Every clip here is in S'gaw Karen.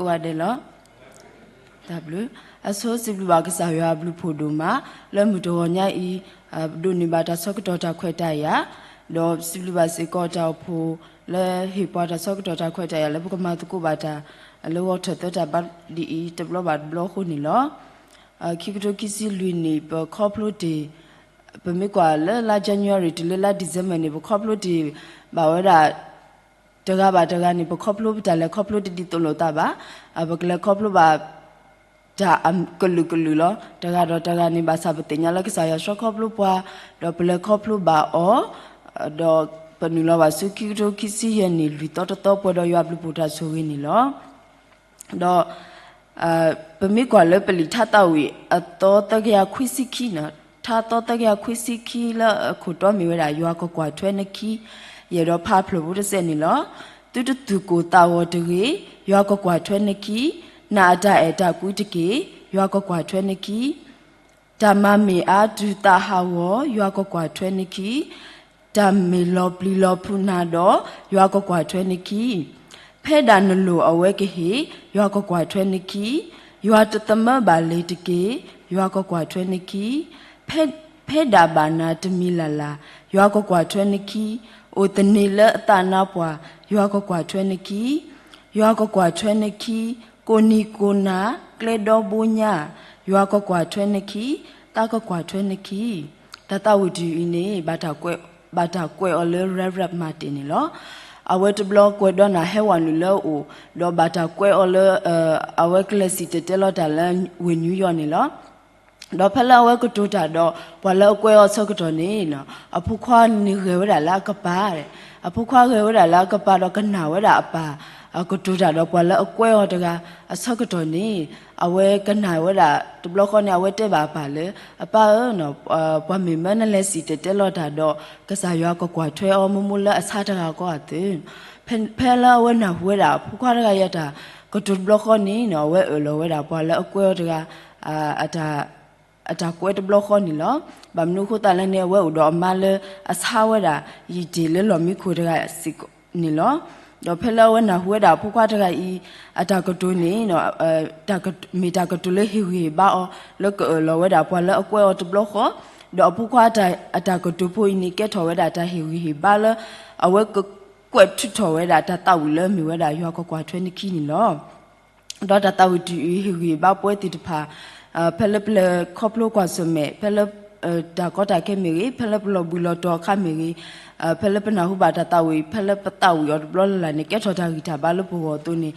ကိးဂၤဒဲးလီၤ. တၢ်ဘျုး, အဆိစံးဘျုးဘၣ်ကစၢ်ယွၤအဘျုးဖှိၣ်ဒိၣ်မး လၢမုၢ်တဂီၤညါအံၤ ဒိးန့ၢ်ဘၣ်တၢ်ဆၢကတီၢ်တၢ်ခွဲးတၢ်ယာ်, ဒီးစံးဘျုးဘၣ်စ့ၢ်ကီးတၢ်အိၣ်ဖှိၣ် လၢဟ့ၣ်ပှၤတၢ်ဆၢကတီၢ်တၢ်ခွဲးတၢ်ယာ်လၢပကမၤသကိးဘၣ်တၢ် လၢဂီၤထၢၣ်သၢတၢ်ဘါဒ်အံၤ တဘျီဘၣ်တဘျီအဃိန့ၣ်လီၤ. ခံကထိခံဆံလွံၢ်နံၣ် ပခီဖျိတ့ၢ် ပမ့ၢ်ကွၢ်လၢလါ January တုၤလၢလါ December န့ၣ် ပခီဖျိတ့ၢ်ဘၣ်ဝဲဒၣ် တဂၤဘၣ်တဂၤန့ၣ် ပခီဖျိပတၢ်လဲၤခီဖျိတဒ်သိးလိာ်သးဘၣ်. ပကလဲၤခီဖျိဘၣ်တၢ်ကလုာ်ကလုာ်လီၤ. တဂၤဒီးတဂၤန့ၣ် ဘၣ်ဆၣ်ပသ့ၣ်ညါလၢကစၢ်ယွၤဆှၢခီဖျိပှၤ, ဒီးပလဲၤခီဖျိဘၣ်အီၤ, ဒီးပနုာ်လီၤဘၣ်ဆူခံကထိခံဆံယဲၢ်နံၣ် လွံၢ်သီတသီ ပှဲၤဒီးယွၤဘျုးဖှိၣ်တၢ်ဆိၣ်ဂ့ၤန့ၣ်လီၤ. ဒီး ပမ့ၢ်ကွၢ်လၢပလံာ်ထါသးဝံၣ် အသီသၢကယၤခွံဆံခံန့ၣ်, ထါသီသၢကယၤခွံဆံခံလၢအခိၣ်တီမ့ၢ်ဝဲဒၣ် ယွၤကကွၢ်ထွဲနခံ, ယအဲၣ်ဒိးဖးဖျၢၣ်ဖိတစဲးန့ၣ်လီၤ. သုတသူၣ်ကိၢ်သးဂီၤတဂ့ၤ, ယွၤကကွၢ်ထွဲနခံ, နာ်အတၢ်အဲၣ်တၢ်ကွံတက့ၢ်, ယွၤကကွၢ်ထွဲနခံ တၢ်မၤမ့ၢ်အါတုၤသးဟးဂီၤ, ယွၤကကွၢ်ထွဲနခံ, တၢ်မ့ၢ်လီၤပျံၤလီၤဖုးနၤဒီး, ယွၤကကွၢ်ထွဲနခံ, ဖဲဒၣ်နလိၣ်အဝဲကဟ့ၣ်, ယွၤကကွၢ်ထွဲနခံ, ယွၤတသမၢဘၣ်လ့ၤတက့ၢ်, ယွၤကကွၢ်ထွဲနခံ, ဖဲ, ဖဲဒၣ်ဘၣ်နၤတမံၤလၢ်လၢ်, ယွၤကကွၢ်ထွဲနခံ, အိၣ်သန့ၤလၢအသးနါပှၢ်, ယွၤကကွၢ်ထွဲနခံ ယွၤကကွၢ်ထွဲနခံ, ကိးနံၤကိးနၤ, ကျဲဒီဘိညါ, ယွၤကကွၢ်ထွဲနခံ, သးကကွၢ်ထွဲနခံ. တၢ်သးဝံၣ်တယုၢ်အံၤန့ၣ် ဘၣ်တၢ်ကွဲးအီၤလၢ Reverend Martin န့ၣ်လီၤ. အဝဲတဘျီကွဲးဒီးနၤဟဲဝဲနုာ်လၢအအိၣ်, ဒီးဘၣ်တၢ်ကွဲးအီၤလၢ အဝဲကလဲၤစံၣ်တဲၤတဲလီၤတၢ်လၢဝ့ၢ် New York န့ၣ်လီၤ. ဒီးဖဲလၢအဝဲကတိၤတၢ်ဒီး ပှၤလၢအကွဲးအီၤဆၢကတီၢ်န့ၣ်, အဖိခွါန့ၣ်ဂဲၤဝဲဒၣ်လၢအကပၤ, အဖိခွါဂဲၤဝဲဒၣ်လၢအကပၤဒီးကနၣ်ဝဲဒၣ်အပၢ် ကတိၤတၢ်ဒီးပှၤလၢအကွဲးအီၤတဂၤအဆၢကတီၢ်န့ၣ်, အဝဲကနၣ်ဝဲဒၣ်တဘျီဃီန့ၣ် အဝဲတဲဘၣ်အပၢ်လၢ အပၢ်ဧၢ, ပှၤမ့ၢ်မၢနလဲၤစံၣ်တဲၤတဲလီၤတၢ်ဒီး ကစၢ်ယွၤကကွၢ်ထွဲအီၤ မိၢ်မိၢ်လၢအဆါတဂၤကီအသိး, ဖဲလၢအဝဲနၢ်ဟူဝဲဒၣ်အဖိခွါတဂၤအံၤအတၢ်ကတိၤတဘျီဃီန့ၣ်, အဝဲအၢၣ်လီၤဝဲဒၣ်ပှၤလၢအကွဲးအီၤတဂၤ အတၢ်ကွဲးတဘျီဃီန့ၣ်လီၤ. ဘၣ်မနုၤအဃိသတးလဲၣ်န့ၣ် အဝဲအိၣ်ဒီးအမါလၢအဆါဝဲဒၣ် ယံာ်တ့ၢ်လၢလီၢ်မံခိၣ်တဂၤစ့ၢ်ကီးန့ၣ်လီၤ. ဒီးဖဲလၢအဝဲနၢ်ဟူဝဲဒၣ်အဖိခွါတဂၤအံၤ အတၢ်ကတိၤန့ၣ်, မ့ၢ်တၢ်ကတိၤလၢဟ့ၣ်ဂံၢ်ဟ့ၣ်ဘါအီၤ လၢကအၢၣ်လီၤဝဲဒၣ်ပှၤလၢအကွဲးအီၤတဘျီဃီ, ဒီးအဖိခွါအတၢ်ကတိၤဖိအံၤန့ၣ် ကဲထီၣ်ဝဲဒၣ်တၢ်ဟ့ၣ်ဂံၢ်ဟ့ၣ်ဘါလၢ အဝဲကကွဲးထုးထီၣ်ဝဲဒၣ်တၢ်သးဝံၣ်လၢမ့ၢ်ဝဲဒၣ်ယွၤကကွၢ်ထွဲနခံန့ၣ်လီၤ. ဒီးတၢ်သးဝံၣ်တယုၢ်အံၤ ဟ့ၣ်ဂံၢ်ဟ့ၣ်ဘါပဝဲသ့ၣ်တဖၣ်, ဖဲလၢပလဲၤခီဖျိကွၢ်ဆၢၣ်မဲာ်, ဖဲလၢတၢ်ကီတၢ်ခဲမ့ၢ်ဂ့ၤ, ဖဲလၢပလီၤဘှံးလီၤတီၤအခါမ့ၢ်ဂ့ၤ, ဖဲလၢပနၢ်ဟူဘၣ်တၢ်သးဝံၣ်, ဖဲလၢပသးဝံၣ်အီၤတဘျီလၢ်လၢ်န့ၣ် ကဲထီၣ်တၢ်ဂံၢ်တၢ်ဘါလၢပဂီၢ်အသိးန့ၣ်,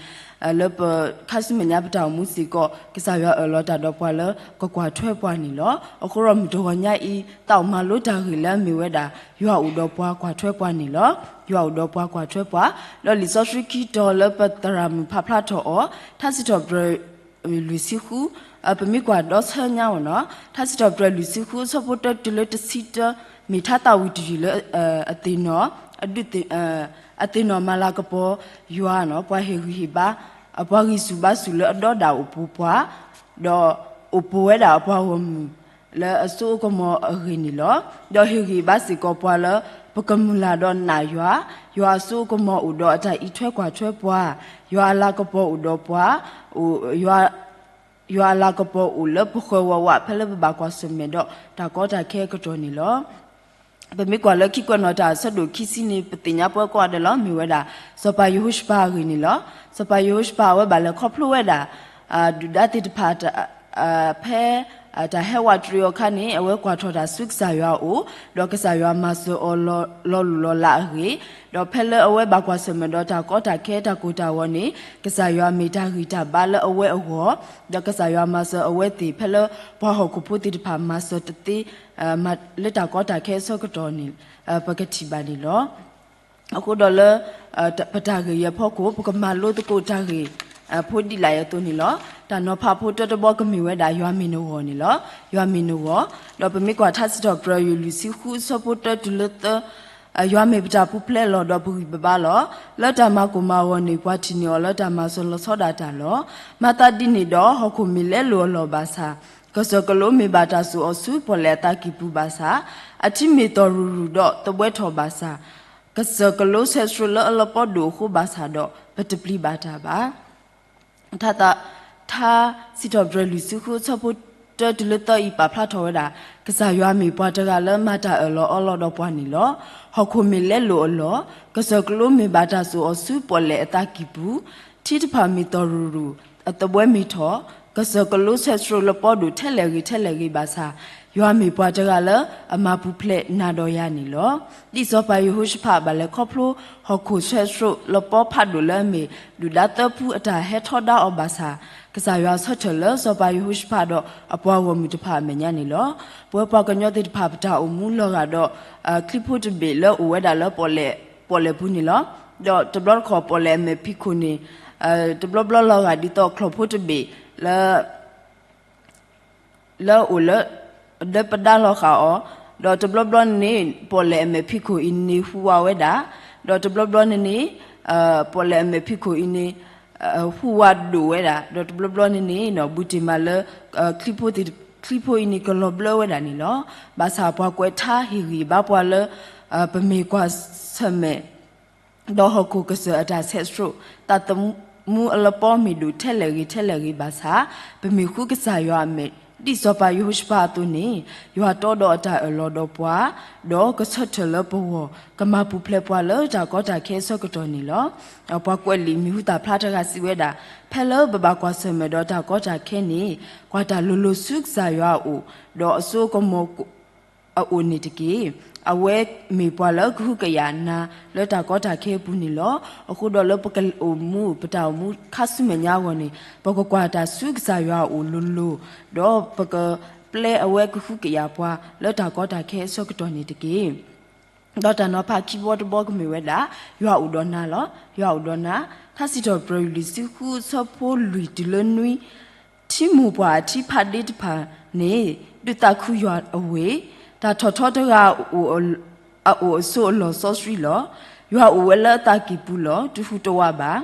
လၢပခါဆူမဲာ်ညါပတၢ်အိၣ်မူစ့ၢ်ကီး ကစၢ်ယွၤအၢၣ်လီၤတၢ်ဒီးပှၤလၢကကွၢ်ထွဲပှၤန့ၣ်လီၤ. အဃိဒီးမုၢ်တဂီၤညါအံၤ သးအိၣ်မၤလိတၢ်ဂ့ၢ်လၢအမ့ၢ်ဝဲဒၣ် ယွၤအိၣ်ဒီးပှၤကွၢ်ထွဲပှၤန့ၣ်လီၤ. ယွၤအိၣ်ဒီးပှၤကွၢ်ထွဲပှၤ, ဒီးလံာ်စီဆှံခံတီၤလၢပသရၣ်မုၣ်ဖးဖျါထီၣ်အီၤ, ထါစံးထီၣ်ပတြၢၤလွံၢ်ဆံဃု, ပမ့ၢ်ကွၢ်ဒီဆၢညါအီၤနီၤ, ထါစံးထီၣ်ပတြၢၤလွံၢ်ဆံဃု အဆၢဖိတၢတုၤလၢတဆံတၢ, မ့ၢ်ထါသးဝံၣ်တယုၢ်လၢ အသ့ၣ်နီၣ်, အဒုးသ့ၣ် အသ့ၣ်နီၣ်မၤလၤကပီၤယွၤနီၤ, ပှၤဟ့ၣ်ဂံၢ်ဟ့ၣ်ဘါ, ပှၤဂံၢ်ဆူၣ်ဘါဆူၣ်လၢအဒီဒၣ်အိၣ်ပူၤပှၤ, ဒီးအိၣ်ပူၤဝဲဒၣ်အပှၤဂီၢ်မုၢ် လၢအစိအကမီၤအဂ့ၢ်န့ၣ်လီၤ. ဒီးဟ့ၣ်ဂံၢ်ဘါစ့ၢ်ကီးပှၤလၢ ပကမုၢ်လၢ်ဒီးနာ်ယွၤ, ယွၤအစိအကမီၤအိၣ်ဒီးအတၢ်အံးထွဲကွၢ်ထွဲပှၤ, ယွၤအလၤကပီၤအိၣ်ဒီးပှၤ, ယွၤ ယွၤအလၤကပီၤအိၣ်လၢပဃၢၤဝးဝး ဖဲလၢပဘၣ်ကွၢ်ဆၢၣ်မဲာ်ဒီးတၢ်ကီတၢ်ခဲအကတီၢ်န့ၣ်လီၤ. ပမ့ၢ်ကွၢ်လၢခံကွဲးနီၣ်တၢ်အဆၢဒိၣ်ခံဆံန့ၣ် ပသ့ၣ်ညါပှဲၤကိးဂၤဒဲးလီၤ. မ့ၢ်ဝဲဒၣ် စီၤပၤယဟိၤၡဖးအဂ့ၢ်န့ၣ်လီၤ. စီၤပၤယဟိၤၡဖးအဝဲဘၣ်လဲၤခီဖျိဝဲဒၣ် ဒုၣ်ဒါသ့ၣ်တဖၣ် ဖဲ တၢ်ဟဲဝးတရံးအီၤအခါန့ၣ် အဝဲကွၢ်ထီၣ်တၢ်ဆူကစၢ်ယွၤအအိၣ်, ဒီးကစၢ်ယွၤမၤစၢၤအီၤလီၤလိၢ်လီၤလးအဂ့ၢ်, ဒီးဖဲလၢအဝဲဘၣ်ကွၢ်ဆၢၣ်မဲာ်ဒီးတၢ်ကီတၢ်ခဲတၢ်ကိၢ်တၢ်ဂီၤန့ၣ် ကစၢ်ယွၤမ့ၢ်တၢ်ဂံၢ်တၢ်ဘါလၢအဝဲအဂီၢ်, ဒီးကစၢ်ယွၤမၤစၢၤအဝဲသ့ၣ်ဖဲလၢပှၤဟီၣ်ခိၣ်ဖိသ့ၣ်တဖၣ်မၤစၢၤတသ့ လၢတၢ်ကီတၢ်ခဲအဆၢကတီၢ်န့ၣ် ပကထံၣ်ဘၣ်န့ၣ်လီၤ. အဃိဒီးလၢ ပတၢ်ဂ့ၢ်အံၤအဖီခိၣ် ပကမၤလိသကိးတၢ်ဂ့ၢ် ဖိဒံးလၢ်အသိးန့ၣ်လီၤ. တၢ်နီၤဖးဖိတၢတဘီကမ့ၢ်ဝဲဒၣ် ယွၤမ့ၢ်နဂီၢ်န့ၣ်လီၤ. ယွၤမ့ၢ်နဂီၢ်, ဒီးပမ့ၢ်ကွၢ်ထါစံးထီၣ်ပတြၢၤယွၤလွံၢ်ဆံဃုအဆၢဖိတၢတုၤလၢသၢ, ယွၤမ့ၢ်ပတၢ်ပူၤဖျဲးလီၤဒီးပဂံၢ်ပဘါလီၤ. လၢတၢ်မၤကိၢ်မၤဂီၤန့ၣ် ပှၤထံၣ်န့ၢ်အီၤလၢတၢ်မၤစၢၤလီၤဆီဒၣ်တၢ်လီၤ. မၤသးဒ်န့ၣ်ဒီး ဟီၣ်ခိၣ်မ့ၢ်လဲလိာ်အလီၢ်ဘၣ်ဆၣ်, ကစၢၢ်ကလိမ့ၢ်ဘၣ်တၢ်စိာ်အီၤဆူပီၣ်လဲၣ်အသးကံၢ်ပူၤဘၣ်ဆၣ်, အထံမ့ၢ်သီၣ်ရူၤရူၤဒီးသဘှဲထီၣ်ဘၣ်ဆၣ်, ကစၢၢ်ကလိဆဲးဆှိးလၢအလီၤပီဒိၣ်အဃိဘၣ်ဆၣ်ဒီး ပတပျံၤဘၣ်တၢ်ဘၣ်. ထါ ထါစံးထီၣ်ပတြၢၤလွံၢ်ဆံဃုအဆၢဖိတၢတုၤလၢသၢအံၤ ပာ်ဖျါထီၣ်ဝဲဒၣ် ကစၢ်ယွၤမ့ၢ်ပှၤတဂၤလၢမၤတၢ်အၢၣ်လီၤအီလီၤဒီးပှၤန့ၣ်လီၤ. ဟီၣ်ခိၣ်မ့ၢ်လဲလိာ်အလီၢ်, ကစၢၢ်ကလိမ့ၢ်ဘၣ်တၢ်စိာ်အီၤဆူပီၣ်လဲၣ်အသးကံၢ်ပူၤ, ထံတဖၣ်မ့ၢ်သီၣ်ရူၤရူၤ, အသဘှဲမ့ၢ်ထီၣ်, ကစၢၢ်ကလိဆဲးစရိးလပီဒိၣ်ထဲလဲၣ်ဂ့ၤထဲလဲၣ်ဂ့ၤဘၣ်ဆၣ်, ယွၤမ့ၢ်ပှၤတဂၤလၢအမၤပူၤဖျဲးနၤဒီးယၤန့ၣ်လီၤ. ဒ်စီၤပၤယဟိၤၡဖးဘၣ်လဲၤခီဖျိ ဟီၣ်ခိၣ်ဆဲးစရိးလပီဖးဒိၣ်လၢအမ့ၢ် ဒုၣ်ဒါသၢဖုအတၢ်ဟဲထီဒါအီၤဘၣ်ဆၣ်, ကစၢ်ယွၤဆၢထၢၣ်လၢစီၤပၤယဟိၤၡဖးဒီးအပှၤဂီၢ်မုၢ်တဖၣ်အမဲာ်ညါန့ၣ်လီၤ. ပဝဲပှၤကညီသ့ၣ်တဖၣ်ပတၢ်အိၣ်မူလီၤဂာ်ဒီး ချံဖိတဘ့ၣ်လၢအိၣ်ဝဲဒၣ်လၢပီၣ်လဲၣ်ပူၤန့ၣ်လီၤ. ဒီးတဘျီတခီၣ်ပီၣ်လဲၣ်အမဲာ်ဖံးခိၣ်န့ၣ် တဘျီဘျီလီၤဂာ်ဒ်သိးချီၣ်ဖိတဘ့ၣ်လၢ လၢအိၣ်လၢ ဒၢပဒါလီၤဃာ်အီၤ, ဒီးတဘျီဘျီန့ၣ်န့ၣ် ပီၣ်လဲၣ်အမဲာ်ဖံးခိၣ်အံၤန့ၣ်ဟူးဝးဝဲဒၣ်, ဒီးတဘျီဘျီန့ၣ်န့ၣ် ပီၣ်လဲၣ်အမဲာ်ဖံးခိၣ်အံၤန့ၣ် ဟူးဝးဒိၣ်ဝဲဒၣ်, ဒီးတဘျီဘျီန့ၣ်န့ၣ် ဘူးတ့ၢ်မးလၢ ချံဖိအံၤန့ၣ်ကလီၤဘျၢဝဲဒၣ်န့ၣ်လီၤ. ဘၣ်ဆၣ်ပှၤကွဲးထါဟ့ၣ်ဂံၢ်ဘါပှၤလၢ ပမ့ၢ်ကွၢ်ဆၢၣ်မဲာ် ဒီးဟီၣ်ခိၣ်ကစၢၢ်အတၢ်ဆဲးစရိး သးသမူအလပီမ့ၢ်ဒိၣ်ထဲလဲၣ်ဂ့ၤထဲလဲၣ်ဂ့ၤဘၣ်ဆၣ်, ပမ့ၢ်ဃုကစၢ်ယွၤအမဲာ် ဒ်စီၤပၤယဟိၤၡဖးအသိးန့ၣ်, ယွၤတီဒီးအတၢ်အၢၣ်လီၤဒီးပှၤ, ဒီးကဆၢထၢၣ်လၢပဂီၢ် ကမၤပူၤဖျဲးပှၤလၢတၢ်ကီတၢ်ခဲအဆၢကတီၢ်န့ၣ်လီၤ. ပှၤကွဲးလံာ်မံၤဟူသၣ်ဖျါတဂၤစံးဝဲဒၣ်, ဖဲလၢပဘၣ်ကွၢ်ဆၢၣ်မဲာ်ဒီးတၢ်ကီတၢ်ခဲန့ၣ်, ကွၢ်တၢ်လိၤလိၤဆူကစၢ်ယွၤအအိၣ်, ဒီးအစိအကမီၤ အအိၣ်န့ၣ်တက့ၢ်. အဝဲမ့ၢ်ပှၤလၢကဟုကယာ်နၤလၢတၢ်ကီတၢ်ခဲအပူၤန့ၣ်လီၤ. အဃိဒီးလၢပကအိၣ်မူ ပတၢ်အိၣ်မူခါဆူမဲာ်ညါအဂီၢ်န့ၣ်, ပကကွၢ်တၢ်ဆူကစၢ်ယွၤအအိၣ်လိၤလိၤ, ဒီးပကပျဲအဝဲကဟုကယာ်ပှၤလၢတၢ်ကီတၢ်ခဲအဆၢကတီၢ်န့ၣ်တက့ၢ်. ဒီးတၢ်နီၤဖးခံဘီတဘီကမ့ၢ်ဝဲဒၣ်, ယွၤအိၣ်ဒီးနၤလီၤ. ယွၤအိၣ်ဒီးနၤ, ထါစံးထီၣ်ပတြၢၤလွံၢ်ဆံဃုအဆၢဖိလွံၢ်တုၤလၢနွံ, ထံမိၢ်ပှၢ်အထံဖးဒ့တဖၣ်န့ၣ် ဒုးသးခုယွၤအဝ့ၢ်, တၢ်ထီၣ်ထီတဂၤ အအိၣ်အဆိးအလီၢ်စီဆှံလီၤ. ယွၤအိၣ်ဝဲလၢအသးကံၢ်ပူၤလီၤ. တဟူးတဝးဘၣ်.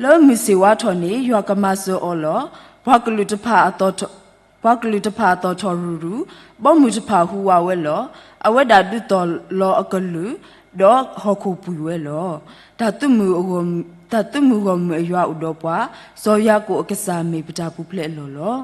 လၢမုၢ်ဆ့ၣ်ဝါထီၣ်န့ၣ် ယွၤကမၤစၢၤအီၤလီၤ. ပှၤကလုာ်တဖၣ်အသီၣ်ထီၣ်, ပှၤကလုာ်တဖၣ်အသီၣ်ထီၣ်ရူၤရူၤ, ဘီမုၢ်တဖၣ်ဟူးဝးဝဲလီၤ. အဝဲဒၣ်ဒုးသီၣ်လီၤအကလုာ်, ဒီးဟီၣ်ခိၣ်ပှံၤဝဲလီၤ. တၢ်သုးမုၢ်အဂီၢ်, တၢ်သုးမုၢ်ဂီၢ်မုၢ်အယွၤအိၣ်ဒီးပှၤ, စီၤယၤကိာ်အကစၢ်မ့ၢ်ပတၢ်ပူၤဖျဲးအလီၢ်လီၤ.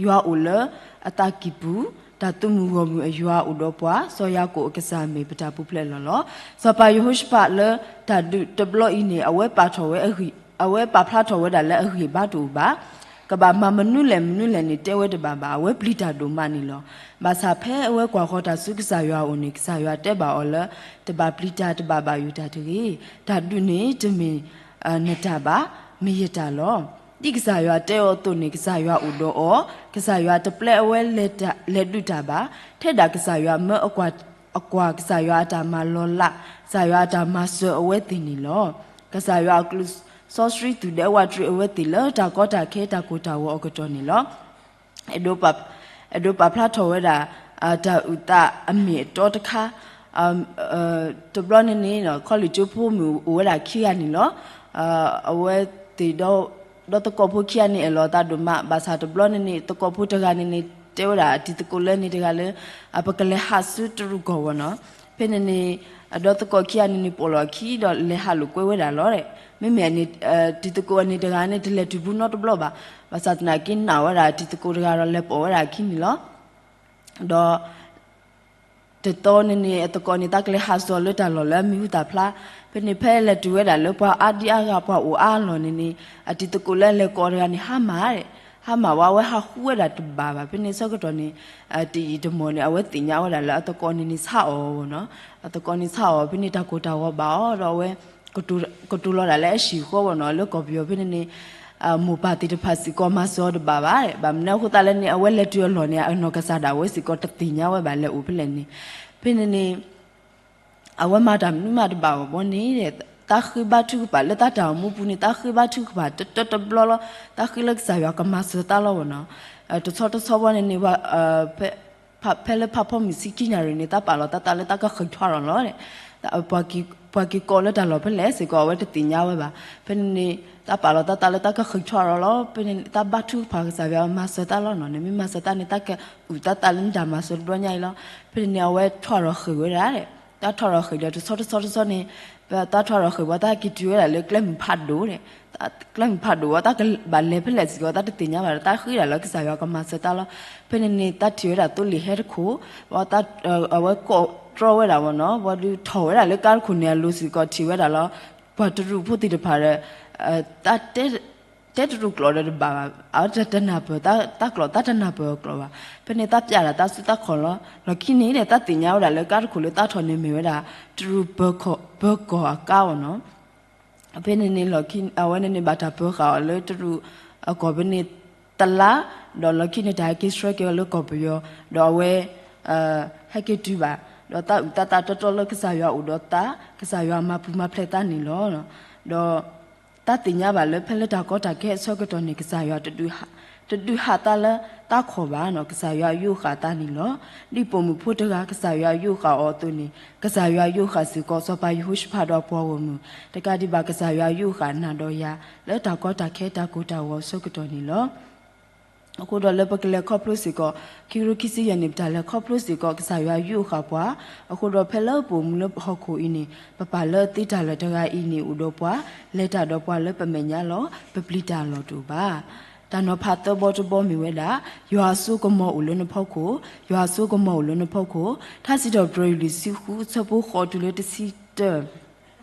ယွၤအိၣ်လၢအသးကံၢ်ပူၤ, တၢ်သုးမုၢ်ဂီၢ်မုၢ်အယွၤအိၣ်ဒီးပှၤ, စီၤယၤကိာ်အကစၢ်မ့ၢ်ပတၢ်ပူၤဖျဲးအလီၢ်လီၤ. စီၤပၤယဟိၤၡဖးလၢတၢ်ဒုးတဘျီအံၤန့ၣ် အဝဲပာ်ထီၣ်ဝဲအဂ့ၢ်, အဝဲပာ်ဖျါထီၣ်ဝဲဒၣ်လၢအဂံၢ်ဘါတအိၣ်ဘၣ်. ကဘၣ်မၤမနုၤလဲၣ်မနုၤလဲၣ်န့ၣ် တဲဝဲတဘၣ်ဘၣ်. အဝဲပျံၤတၢ်ဒိၣ်မးန့ၣ်လီၤ. ဘၣ်ဆၣ်ဖဲအဝဲကွၢ်ဃီၤတၢ်ဆူကစၢ်ယွၤအအိၣ်န့ၣ် ကစၢ်ယွၤတဲဘၣ်အီၤလၢ တဘၣ်ပျံၤတၢ်တဘၣ်ဘၣ်ယိၣ်တၢ်တဂ့ၤ. တၢ်ဒုးန့ၣ်တမ့ၢ်နတၢ်ဘၣ်, မ့ၢ်ယတၢ်လီၤ. ဒ်ကစၢ်ယွၤတဲအီၤအသိးန့ၣ် ကစၢ်ယွၤအိၣ်ဒီးအီၤ, ကစၢ်ယွၤတပျဲအဝဲလဲၤဒုးတၢ်ဘၣ်. ထဲဒၣ်ကစၢ်ယွၤမၢအကွၢ်, အကွၢ်ကစၢ်ယွၤအတၢ်မၤလီၤလး, ကစၢ်ယွၤအတၢ်မၤစၢၤအဝဲသ့ၣ်န့ၣ်လီၤ. ကစၢ်ယွၤအကလုၢ်စီဆှံသူၣ်ဒဲဝးတရံးအဝဲသ့ၣ်လၢတၢ်ကီတၢ်ခဲတၢ်ကိၢ်တၢ်ဂီၤအကတီၢ်န့ၣ်လီၤ. အဲၣ်ဒိးပာ်ဖျါထီၣ်ဝဲဒၣ် တၢ်အုၣ်သးအမ့ၢ်အတီတခါ, တဘျီန့ၣ်န့ၣ် ခီလ့ၣ်ကၠိဖိမုၣ်အိၣ်ဝဲဒၣ်ခံဂၤန့ၣ်လီၤ. အဝဲသ့ၣ်ဒီး ဒီးသကိးဖိခံဂၤန့ၣ် အဲၣ်လီၤသးဒိၣ်မး, ဘၣ်ဆၣ်တဘျီန့ၣ်န့ၣ် သကိးဖိတဂၤန့ၣ်န့ၣ် တဲဝဲဒၣ်အတံၤသကိးလၢန့ၣ်တဂၤလၢ ပကလဲၤဟးဆူတရူးကီၢ်ဝဲနီၤ. ဖဲန့ၣ်န့ၣ် ဒီးသကိးခံဂၤန့ၣ်န့ၣ် ပိာ်လီၤအခံဒီးလဲၤဟးလိာ်ကွဲဝဲဒၣ်လီၤ. မ့မ့ၢ်န့ၣ် တံၤသကိးန့ၣ်တဂၤန့ၣ် တလဲၤတုၤဘူးနီတဘျီဘၣ်. ဘၣ်ဆၣ်သနာ်က့နာ်ဝဲဒၣ်တံၤသကိးတဂၤဒီး လဲၤပိာ်ဝဲဒၣ်အခံန့ၣ်လီၤ. ဒီး တသီန့ၣ်န့ၣ် အသကိးန့ၣ် သးကလဲၤဟးစိာ်လၢတၢ်လီၢ်လၢအမံၤဟူသၣ်ဖျါ. ဖဲန့ၣ်ဖဲလဲၤတုၤဝဲဒၣ်လၢပှၤအါဒံအါဂၤ ပှၤအိၣ်အါအလီၢ်န့ၣ်န့ၣ် အတံၤသကိးလၢအလဲၤကိးတဂၤန့ၣ် ဟါမၢ်, ဟါမၢ်ဝဲ အဝဲဟးဃုဝဲဒၣ်တဘၣ်ဘၣ်. ဖဲန့ၣ်ဆၢကတီၢ်န့ၣ် တယံာ်တမီၢ်န့ၣ် အဝဲသ့ၣ်ညါဝဲဒၣ်လၢအသကိးန့ၣ်န့ၣ်ဆါအီၤနီၤ. အသကိးန့ၣ်ဆါအီၤ ဖဲန့ၣ်တၢ်ကိၢ်တၢ်ဂီၤဘၣ်အီၤဒီး အဝဲ ကတိၤလီၤဒၣ်လၢအဟံၣ်ဃီဝဲနီၤ လၢကီၢ်ပယီၤဖဲန့ၣ်န့ၣ် မိၢ်ပၢ်သ့ၣ်တဖၣ်စ့ၢ်ကီးမၤစၢၤအီၤတဘၣ်ဘၣ်. ဘၣ်မနုၤအဃိသတးလဲၣ်န့ၣ် အဝဲလဲၤတုၤအလီၢ်န့ၣ် အနီၢ်ကစၢ်ဒၣ်ဝဲစ့ၢ်ကီးတသ့ၣ်ညါဝဲဘၣ်လဲၤအိၣ်ဖဲလဲၣ်န့ၣ်. ဖဲန့ၣ်န့ၣ် အဝဲမၤတၢ်မနုၤမးတဘၣ်ဘၣ်န့ၣ် သးဃ့ဘါထုကဖၣ်လၢသးတၢ်အိၣ်မူပူၤန့ၣ် သးဃ့ဘါထုကဖၣ်တဘျီလီၤ. သးဃ့လၢကစၢ်ယွၤကမၤစၢၤသးလီၤဝဲနီၤ. တဆီတဆီဘၣ်န့ၣ်န့ၣ် ဖဲလၢဖးဖီမုၢ်ဆံခံနၣ်ရံၣ်န့ၣ် သးပာ်လီၤသးသးလၢသးကဃ့ၢ်ထွါထီၣ်လီၤ. ပှၤက့ၤကိးလၢတၢ်လီၢ်ဖဲလဲၣ်စ့ၢ်ကီး အဝဲတသ့ၣ်ညါဝဲဘၣ်. ဖဲန့ၣ်န့ၣ် သးပာ်လီၤသးသးလၢသးကဃ့ၢ်ထွါထီၣ်လီၤ. ဖဲန့ၣ်သးဘါထုကဖၣ်ကစၢ်ယွၤမၤစၢၤသးလီၤနီၤ. နမ့ၢ်မၤစၢၤသးန့ၣ် သးကအုၣ်သးသးလၢနတၢ်မၤစၢၤတဘျီညါအံၤလီၤ. ဖဲန့ၣ်န့ၣ် အဝဲထွါထီၣ်ဃ့ၢ်ဝဲဒၣ်. တၢ်ထွါထီၣ်ဃ့ၢ်ဒီး တဆီတဆီတဆီန့ၣ် ပတၢ်ထွါဒီးဃဲၤဘီ တၢ်က့ၤတုၤဝဲဒၣ်လၢကျဲမုၢ်ဖးဒိၣ်န့ၣ်, ကျဲမုၢ်ဖးဒိၣ်ဝဲ တၢ်ကဘၣ်လဲၤဖဲလဲၣ်စ့ၢ်ကီး တၢ်တသ့ၣ်ညါဘၣ်ဒီး တၢ်ဃ့ဒၣ်လၢကစၢ်ယွၤကမၤစၢၤတၢ်လီၤ. ဖဲန့ၣ်န့ၣ် တၢ်ထံၣ်ဝဲဒၣ်သိလ့ၣ်ဟဲတခိၣ်, အဝဲကိးတြီဝဲဒၣ်မ့ၢ်နီၤ, ဘၣ်ဒီးထီၣ်ဝဲဒၣ်လၢကါတခိၣ်န့ၣ်အလိၤစ့ၢ်ကီး ထံၣ်ဝဲဒၣ်လီၤ. ပှၤတရူးဖိသ့ၣ်တဖၣ်ဒီး တၢ် တဲတရူးကျိာ်ဒီးတဘၣ်ဘၣ်, အဝဲတနၢ်ပၢၢ်တၢ်ကျိာ် တၢ်တနၢ်ပၢၢ်အကျိာ်ဘၣ်. ဖဲန့ၣ်တၢ်ပျဲဒၣ်တၢ်စုတၢ်ခီၣ်လီၤ. လီၢ်ခံန့ၣ်ဒီး တၢ်သ့ၣ်ညါဝဲဒၣ်လၢကါတခိၣ်လၢတၢ်ထီၣ်န့ၣ်မ့ၢ်ဝဲဒၣ် တရူးပၢၤကီၢ် ပၢၤကီၢ်အကါအီၤနီၤ. ဖဲန့ၣ်န့ၣ်လီၢ်ခံ အဝဲန့ၣ်န့ၣ် ဘၣ်တၢ်ပၢၤဃာ်အီၤလၢတရူးအကီၢ်ဖဲန့ၣ်တလါ, ဒီးလီၢ်ခံန့ၣ် တၢ်ဟဲက့ၤဆှၢက့ၤအီၤလၢကီၢ်ပယီၤ, ဒီးအဝဲ ဟဲက့ၤတုၤဘၣ်, ဒီးတၢ်အုၣ်တၢ်သးတီတီလၢကစၢ်ယွၤအိၣ်ဒီးသး, ကစၢ်ယွၤမၤပူၤမၤဖျဲးသးန့ၣ်လီၤ. ဒီး တၢ်သ့ၣ်ညါဘၣ်လၢဖဲလၢတၢ်ကီတၢ်ခဲအဆၢကတီၢ်န့ၣ် ကစၢ်ယွၤတဒုးဟး, တဒုးဟးသးလၢတၢ်ခီၣ်ဘၣ်နီၤ, ကစၢ်ယွၤယူးယီၣ်ဃာ်သးန့ၣ်လီၤ. ဒ်ပိာ်မုၣ်ဖိတဂၤ ကစၢ်ယွၤယူးယီၣ်ဃာ်အီၤအသိးန့ၣ် ကစၢ်ယွၤယူးယီၣ်ဃာ်စ့ၢ်ကီး စီၤပၤယဟိၤၡဖးဒီးအပှၤဂီၢ်မုၢ်, တကးဒံးဘၣ်ကစၢ်ယွၤယူးယီၣ်ဃာ်နၤဒီးယၤ လၢတၢ်ကီတၢ်ခဲတၢ်ကိၢ်တၢ်ဂီၤအဆၢကတီၢ်န့ၣ်လီၤ. အဃိဒီးလၢပကလဲၤခီဖျိစ့ၢ်ကီး ခံကထိခံဆံယဲၢ်န့ၣ် ပတၢ်လဲၤခီဖျိစ့ၢ်ကီး ကစၢ်ယွၤယူးယီၣ်ဃာ်ပှၤ, အဃိဒီးဖဲလၢပိာ်မုၣ်လၢဟီၣ်ခိၣ်အံၤန့ၣ် ပပာ်လၢသ့တၢ်လၢာ်တဂၤအံၤန့ၣ် အိၣ်ဒီးပှၤ, လဲၤတၢ်ဒီးပှၤလၢပမဲာ်ညါလီၤ. ပပျံၤတၢ်အလီၢ်တအိၣ်ဘၣ်. တၢ်နီၤဖးသၢဘီတဘီမ့ၢ်ဝဲဒၣ် ယွၤအစိကမီၤအိၣ်လၢနဖီခိၣ်, ယွၤအစိကမီၤအိၣ်လၢနဖီခိၣ်, ထါစံးထီၣ်ပတြၢၤ လွံၢ်ဆံဃု အဆၢဖိဃိးတုၤလၢတဆံတၢ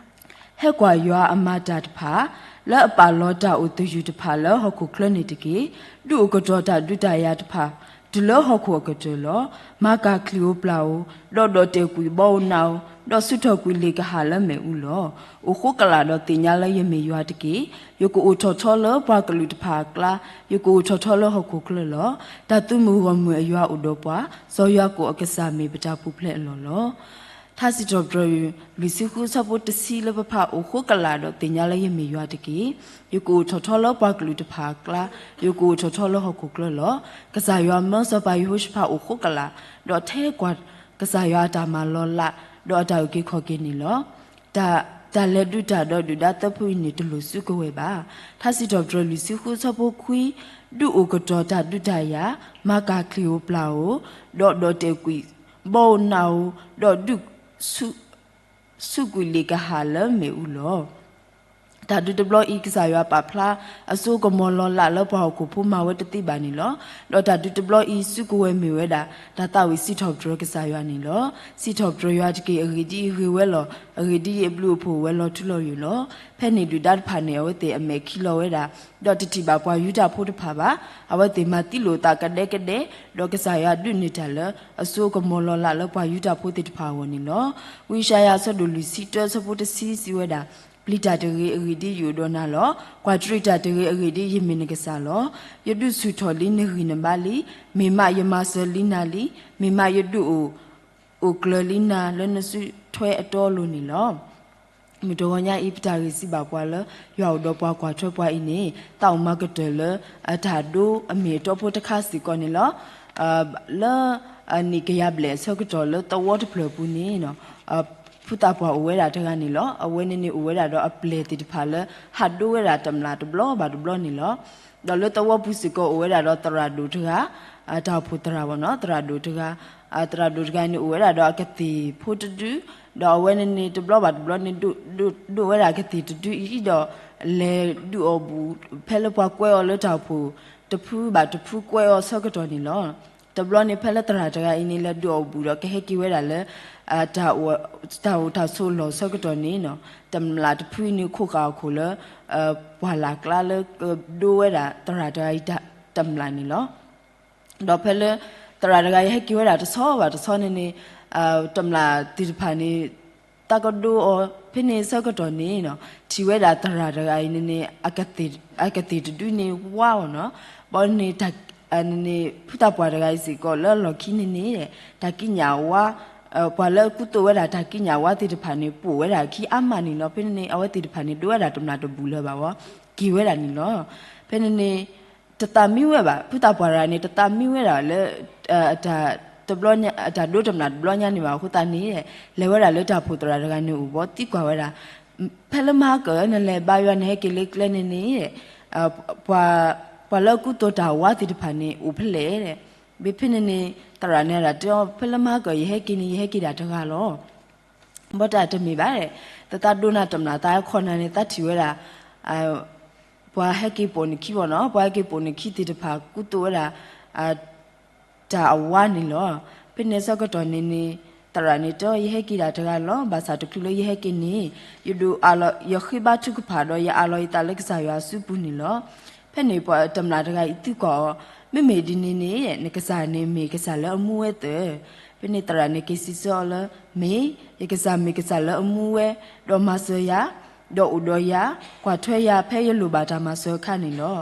ဟဲကွၢ်ယွၤအမၤတၢ်တဖၣ်, လၢအပာ်လီၤတၢ်အိၣ်သယုၢ်တဖၣ်လၢဟီၣ်ခိၣ်ချၢန့ၣ်တက့ၢ်. ဒုးအိၣ်ကတီၤတၢ်ဒုးတၢ်ယၤတဖၣ် တုၤလၢဟီၣ်ခိၣ်အကတၢၢ်လီၤ. မၤကၢ်ချံၣ်ဧိၤပျၢ်ဧိၤ, ဒီးဒီးတဲာ်ကွံာ်ဘီဧိၤနးဧိၤ, ဒီးဆူးထီၣ်ကွံာ်လ့ၣ်ကဟၣ်လၢမ့ၣ်အူလီၤ. အိၣ်ဃိကလာ်ဒီးသ့ၣ်ညါလၢယမ့ၢ်ယွၤတက့ၢ်. ယကအိၣ်ထီၣ်ထီလၢပှၤကလုာ်တဖၣ်အကျါ, ယကအိၣ်ထီၣ်ထီလၢဟီၣ်ခိၣ်ချၢလီၤ. တၢ်သုးမုၢ်ဂီၢ်မုၢ်အယွၤအိၣ်ဒီးပှၤ, စီၤယၤကိာ်အကစၢ်မ့ၢ်ပတၢ်ပူၤဖျဲးအလီၢ်လီၤ. ထါစံးထီၣ်ပတြၢၤ လွံၢ်ဆံဃု အဆၢဖိတဆံလၢပဖး အိၣ်ဃိကလာ်ဒီးသ့ၣ်ညါလၢယမ့ၢ်ယွၤတက့ၢ်. ယကအိၣ်ထီၣ်ထီလၢပှၤကလုာ်တဖၣ်အကျါ, ယကအိၣ်ထီၣ်ထီလၢဟီၣ်ခိၣ်ချၢလီၤ. ကစၢ်ယွၤမၢစီၤပၤယဟိၤၡဖးအိၣ်ဃိကလာ်, ဒီးထဲကွၢ်ကစၢ်ယွၤအတၢ်မၤလီၤလး, ဒီးအတၢ်အုၣ်က့ၤခီၣ်က့ၤန့ၣ်လီၤ. တၢ်, တၢ်လဲၤဒုးတၢ်ဒီးဒုၣ်ဒါသၢဖုအံၤန့ၣ် တလိၣ်စုကဝဲၤဘၣ်. ထါစံးထီၣ်ပတြၢၤ လွံၢ်ဆံဃု အဆၢဖိခွံ, ဒုးအိၣ်ကတီၤတၢ်ဒုးတၢ်ယၤ, မၤကၢ်ချံၣ်ဧိၤပျၢ်ဧိၤ, ဒီးဒီးတဲာ်ကွံာ်ဘီဧိၤနးဧိၤ, ဒီးဒုး ဆူးကွံာ်လ့ၣ်ကဟၣ်လၢမ့ၣ်အူလီၤ. တၢ်ဒုးတဘျီအံၤ ကစၢ်ယွၤပာ်ဖျါအစိကမီၤလီၤလးလၢပှၤဟီၣ်ခိၣ်ဖိမၤဝဲတသ့ဘၣ်န့ၣ်လီၤ. ဒီးတၢ်ဒုးတဘျီအံၤ စုကဝဲၤမ့ၢ်ဝဲဒၣ် တၢ်သးဝံၣ်စံးထီၣ်ပတြၢၤကစၢ်ယွၤန့ၣ်လီၤ. စံးထီၣ်ပတြၢၤယွၤတက့ၢ်. အဂ့ၢ်ဒ်အံၤ, ဂ့ၤဝဲလီၤ. အဂ့ၢ်ဒ်အံၤ, အဘျုးအဖှိၣ်အိၣ်ဝဲလီၤထူလီၤယိာ်လီၤ. ဖဲန့ၣ်ဒုၣ်ဒါတဖၣ်န့ၣ် အဝဲသ့ၣ်အမဲာ်ခံလီၤဝဲဒၣ်, ဒီးတထံၣ်ဘၣ်ပှၤယူဒၤဖိတဖၣ်ဘၣ်. အဝဲသ့ၣ်မၤသံလိာ်သးကဒဲကဒဲ, ဒီးကစၢ်ယွၤဒုးန့ၢ်တၢ်လၢအစိကမီၤလီၤလးလၢပှၤယူဒၤဖိသ့ၣ်တဖၣ်အဂီၢ်န့ၣ်လီၤ. ဝံယၡါယၤ အဆၢဒိၣ်လွံၢ်ဆံတၢ အဆၢဖိတဆံ စံးဝဲဒၣ်, ပျံၤတၢ်တဂ့ၤ, အဂ့ၢ်ဒ်အံၤ, ယအိၣ်ဒီးနၤလီၤ. ကွၢ်တရံးတၢ်တဂ့ၤ, အဂ့ၢ်ဒ်အံၤ, ယမ့ၢ်နကစၢ်လီၤ. ယဒုးဆူၣ်ထီၣ်လံနဂံၢ်နဘါလံ. မ့ၢ်မးယမၤစၢၤလံနၤလံ. မ့ၢ်မးယဒုးအိၣ်, အိၣ်ကျၢၤလံနၤလၢနစုထွဲအတီအလိၤန့ၣ်လီၤ. မုၢ်တဂီၤညါအံၤ ပတၢ်ဂ့ၢ်စံးဘၣ်ပှၤလၢ ယွၤအိၣ်ဒီးပှၤကွၢ်ထွဲပှၤအံၤန့ၣ် သးအိၣ်မၤကတၢၢ်လၢ အတၢ်ဒိအမ့ၢ်အတီဖိတခါစ့ၢ်ကီးန့ၣ်လီၤ. လၢ နံၣ်ကယၤဘျဲၣ်အဆၢကတီၢ်လၢသဝီတဖျၢၣ်ပူၤန့ၣ် ဖုသးပှၢ်အိၣ်ဝဲဒၣ်တဂၤန့ၣ်လီၤ. အဝဲန့ၣ်န့ၣ်အိၣ်ဝဲဒၣ်ဒီးအပျဲၢ်သ့ၣ်တဖၣ်လၢ ဟးဒိဝဲဒၣ်တမျၢ်တဘျီဘၣ်တဘျီန့ၣ်လီၤ. ဒီးလၢသဝီပူၤစ့ၢ်ကီးအိၣ်ဝဲဒၣ်ဒီးသရၣ်ဒိၣ်တဂၤ, တၢ်အိၣ်ဖှိၣ်သရၣ်ဘၣ်နီၤ, သရၣ်ဒိၣ်တဂၤ, သရၣ်ဒိၣ်တဂၤန့ၣ်အိၣ်ဝဲဒၣ်ဒီးအကသ့ၣ်ဖိတဒု, ဒီးအဝဲန့ၣ်န့ၣ်တဘျီဘၣ်တဘျီန့ၣ် ဒိးဝဲဒၣ်အကသ့ၣ်တဒုအံၤဒီး လဲၤဒုးအီၣ်ဘူၣ် ဖဲလၢပှၤကွဲအီၤလၢတၢ်အိၣ်ဖှိၣ်တဖုဘၣ်တဖုကွဲအီၤဆၢကတီၢ်န့ၣ်လီၤ. တဘျီန့ၣ်ဖဲလၢသရၣ်တဂၤအံၤန့ၣ် လဲၤဒုးအီၣ်ဘူၣ်ဒီးကဟဲက့ၤဝဲဒၣ်လၢ တၢ်အိၣ်တၢ်ဆိးလီၢ်ဆၢကတီၢ်န့ၣ် တမျၢ်တဖုအံၤန့ၣ် ခိးဃာ်အခိၣ်လၢ ပှၢ်လၢ်ကျါလၢကဒိဝဲဒၣ်သရၣ်တဂၤအံၤတမျၢ်န့ၣ်လီၤ. ဒီးဖဲလၢ သရၣ်တဂၤအံၤဟဲက့ၤဝဲဒၣ်တဆီဘၣ်တဆီန့ၣ်န့ၣ် တမျၢ်သ့ၣ်တဖၣ်န့ၣ် တၢ်ကဒိအီၤ ဖဲန့ၣ်ဆၢကတီၢ်န့ၣ် ထံၣ်ဝဲဒၣ်သရၣ်တဂၤအံၤန့ၣ်န့ၣ် အကသ့ၣ်တဒုန့ၣ်ဝါအီၤနီၤ. ဘီန့ၣ် ဖုသးပှၢ်တဂၤအံၤစ့ၢ်ကီးလၢအလီၢ်ခံန့ၣ်န့ၣ် တၢ်ကံးညာ်ဝါ ပှၤလၢကူသိးဝဲဒၣ်တၢ်ကံးညာ်ဝါသ့ၣ်တဖၣ်န့ၣ် ပိာ်ဝဲဒၣ်ခံအါမးန့ၣ်လီၤ. ဖဲန့ၣ်န့ၣ် အဝဲသ့ၣ်တဖၣ်န့ၣ် ဒိဝဲဒၣ်တမျၢ်တဘူၣ်လၢၤဘၣ်ဝဲ က့ၤဝဲဒၣ်န့ၣ်လီၤ. ဖဲန့ၣ်န့ၣ် တသးမံဝဲဘၣ်, ဖုသးပှၢ်တဂၤန့ၣ် တသးမံဝဲဒၣ်လၢ အတၢ်ဒိတမျၢ်တဘျီညါန့ၣ်ဘၣ်အဃိသတးန့ၣ် လဲၤဝဲဒၣ်လၢတၢ်အိၣ်ဖှိၣ်သရၣ်တဂၤန့ၣ်အိၣ်ဘီသံကွၢ်ဝဲဒၣ်, ဖဲလၢမဟါကၢၢ် နလဲၤဘါယွၤနဟဲက့ၤလၢကျဲန့ၣ်န့ၣ် ပှၤလၢအကူသိးတၢ်ဝါသ့ၣ်တဖၣ်န့ၣ် အိၣ်ဖဲလဲၣ်. ဘၣ်ဖဲန့ၣ်န့ၣ် သရၣ်န့ၣ်ဒၣ်တဲအီၤ ဖဲလၢမဟါကၢၢ် ယဟဲက့ၤန့ၣ် ယဟဲက့ၤဒၣ်တဂၤလီၤ. ဘၣ်တၢ်တမ့ၢ်ဘၣ်, သတးဒိနၤတမျၢ်သးခီနၤန့ၣ် သးထံၣ်ဝဲဒၣ် ပှၤဟဲက့ၤပိာ်နခံဘၣ်နီၤ, ပှၤဟဲက့ၤပိာ်နခံသ့ၣ်တဖၣ် ကူသိးဝဲဒၣ် တၢ်အဝါန့ၣ်လီၤ. ဖဲန့ၣ်အဆၢကတီၢ်န့ၣ်န့ၣ် သရၣ်န့ၣ်တဲ ယဟဲက့ၤဒၣ်တဂၤလီၤ. ဘၣ်ဆၣ်တချုးလၢယဟဲက့ၤန့ၣ် ယဒိးအးလီၤ ယဃ့ဘါထုကဖၣ်ဒီး ယအးလီၤယသးလၢကစၢ်ယွၤအစုပူၤန့ၣ်လီၤ. ဖဲန့ၣ်ပှၤတမျၢ်တဂၤအံၤသံကွၢ်အီၤ, မ့မ့ၢ်ဒ်န့ၣ်န့ၣ် နကစၢ်န့ၣ်မ့ၢ်ကစၢ်လၢအမူဝဲသၢၣ်. ဖဲန့ၣ်သရၣ်န့ၣ်က့ၤစံးဆၢအီၤလၢ မ့ၢ်, ယကစၢ်မ့ၢ်ကစၢ်လၢအမူဝဲ, ဒီးမၤစၢၤယၤ, ဒီးအိၣ်ဒီးယၤ, ကွၢ်ထွဲယၤ ဖဲယလိၣ်ဘၣ်တၢ်မၤစၢၤအခါန့ၣ်လီၤ.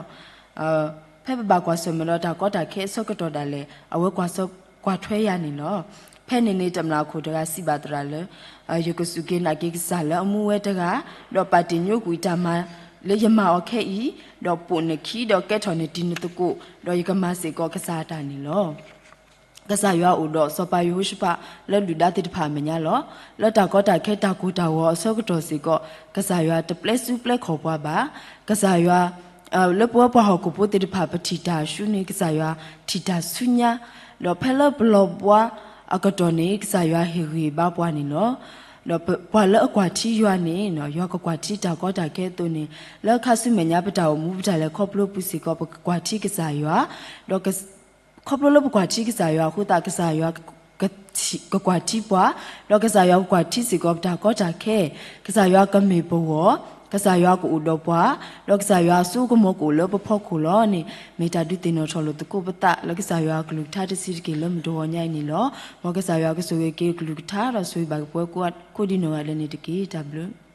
ဖဲပဘၣ်ကွၢ်ဆၢၣ်မဲာ်ဒီးတၢ်ကီတၢ်ခဲအဆၢကတီၢ်ဒၣ်လဲာ် အဝဲကွၢ်ထွဲယၤန့ၣ်လီၤ. ဖဲန့ၣ်န့ၣ် တမျၢ်ခိၣ်တဂၤစံးဘၣ်သရၣ်လၢ ယကစူၢ်က့ၤနာ်က့ၤကစၢ်လၢအမူဝဲတဂၤ, ဒီးပာ်တ့ၢ်ညိကွံာ်တၢ်မၤလၢယမၤအီၤခဲအံၤ, ဒီးပိာ်နခံ ဒီးကဲထီၣ်နတံၤနသကိး, ဒီးယကမၤစ့ၢ်ကီးကစၢ်အတၢ်န့ၣ်လီၤ. ကစၢ်ယွၤအိၣ်ဒီးစီၤပၤယဟိၤၡဖးလၢဒုၣ်ဒါသ့ၣ်တဖၣ်အမဲာ်ညါလီၤ. လၢတၢ်ကီတၢ်ခဲတၢ်ကိၢ်တၢ်ဂီၤအဆၢကတီၢ်စ့ၢ်ကီး ကစၢ်ယွၤတပျဲစုပျဲခီၣ်ပှၤဘၣ်. ကစၢ်ယွၤ လၢပဝဲပှၤဟီၣ်ခိၣ်ဖိသ့ၣ်တဖၣ် ပထံၣ်တၢ်ဆူန့ၣ် ကစၢ်ယွၤထံၣ်တၢ်ဆူညါ, ဒီးဖဲလၢပလီၤဘှါအကတီၢ်န့ၣ် ကစၢ်ယွၤဟ့ၣ်ဂံၢ်ဘါပှၤန့ၣ်လီၤ. ဒီးပှၤလၢအကွၢ်ထံယွၤန့ၣ် ယွၤကကွၢ်ထံတၢ်ကီတၢ်ခဲအသိးန့ၣ် လၢခါဆူမဲာ်ညါပတၢ်အိၣ်မူပတၢ်လဲၤခီဖျိပူၤစ့ၢ်ကီး ပကကွၢ်ထံကစၢ်ယွၤ, ဒီး ခီဖျိလၢပကွၢ်ထံကစၢ်ယွၤအဃိသတး ကစၢ်ယွၤ ကကွၢ်ထံပှၤ, ဒီးကစၢ်ယွၤကကွၢ်ထံစ့ၢ်ကီးပတၢ်ကီတၢ်ခဲ, ကစၢ်ယွၤကမ့ၢ်ပဂီၢ်, ကစၢ်ယွၤကအိၣ်ဒီးပှၤ, ဒီးကစၢ်ယွၤအစိကမီၤကအိၣ်လၢပဖီခိၣ်လီၤန့ၣ် မ့ၢ်တၢ်ဒုးသ့ၣ်နီၣ်ထီၣ်လိာ်သကိးပသးလၢကစၢ်ယွၤအကလုၢ်ကထါတဆံးတက့ၢ်လၢမုၢ်တဂီၤညါအံၤန့ၣ်လီၤ. မ်ကစၢ်ယွၤကဆိၣ်ဂ့ၤက့ၤကလုၢ်ကထါ ဒီးဆိၣ်ဂ့ၤဘၣ်က့ၤပဝဲကိးဒံနီၢ်ဂၤဒဲးန့ၣ်တက့ၢ်. တၢ်ဘျုး